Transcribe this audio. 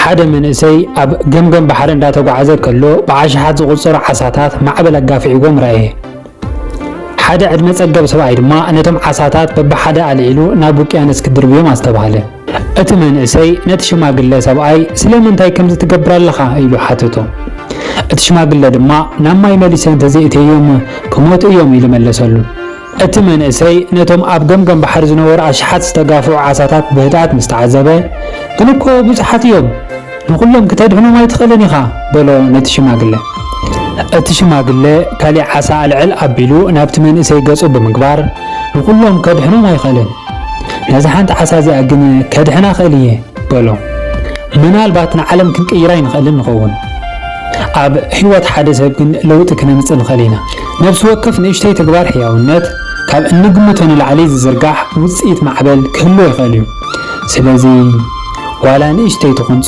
ሓደ መንእሰይ ኣብ ገምገም ባሕሪ እንዳተጓዓዘ ከሎ፣ ብኣሽሓት ዝቑጸሩ ዓሳታት ማዕበል ኣጋፊዕዎም ረኣየ። ሓደ ዕድመ ጸገብ ሰብኣይ ድማ ነቶም ዓሳታት በብሓደ ኣልዒሉ ናብ ውቅያኖስ ክድርብዮም ኣስተብሃለ። እቲ መንእሰይ ነቲ ሽማግለ ሰብኣይ፣ "ስለምንታይ ከምዚ ትገብር ኣለኻ?" ኢሉ ሓተቶ። እቲ ሽማግለ ድማ፣ "ናብ ማይ መሊሰ እንተዘይእተዮም ክሞቱ እዮም" ኢሉ መለሰሉ። እቲ መንእሰይ ነቶም ኣብ ገምገም ባሕሪ ዝነበሩ ኣሽሓት ዝተጋፍዑ ዓሳታት ብህድኣት ምስ ተዓዘበ፣ "ግን እኮ ብዙሓት እዮም፣ ንኹሎም ክተድሕኖም ኣይትኽእልን ኢኻ" በሎ ነቲ ሽማግለ። እቲ ሽማግለ ካሊእ ዓሳ ኣልዕል ኣቢሉ ናብቲ መንእሰይ ገጹ ብምግባር፣ "ንኹሎም ከድሕኖም ኣይኽእልን፣ ነዛ ሓንቲ ዓሳ እዚኣ ግን ከድሕና እኽእል እየ" በሎ። ምናልባት ንዓለም ክንቅይራ ኣይንኽእልን ንኸውን። ኣብ ህይወት ሓደ ሰብ ግን ለውጢ ክነምጽእ ንኽእል ኢና። ነፍሲ ወከፍ ንእሽተይ ተግባር ሕያውነት ካብ እንግምቶ ንላዕሊ ዝዝርጋሕ ውጽኢት ማዕበል ክህልዎ ይኽእል እዩ። ስለዚ ዋላ ንእሽተይ ትኹን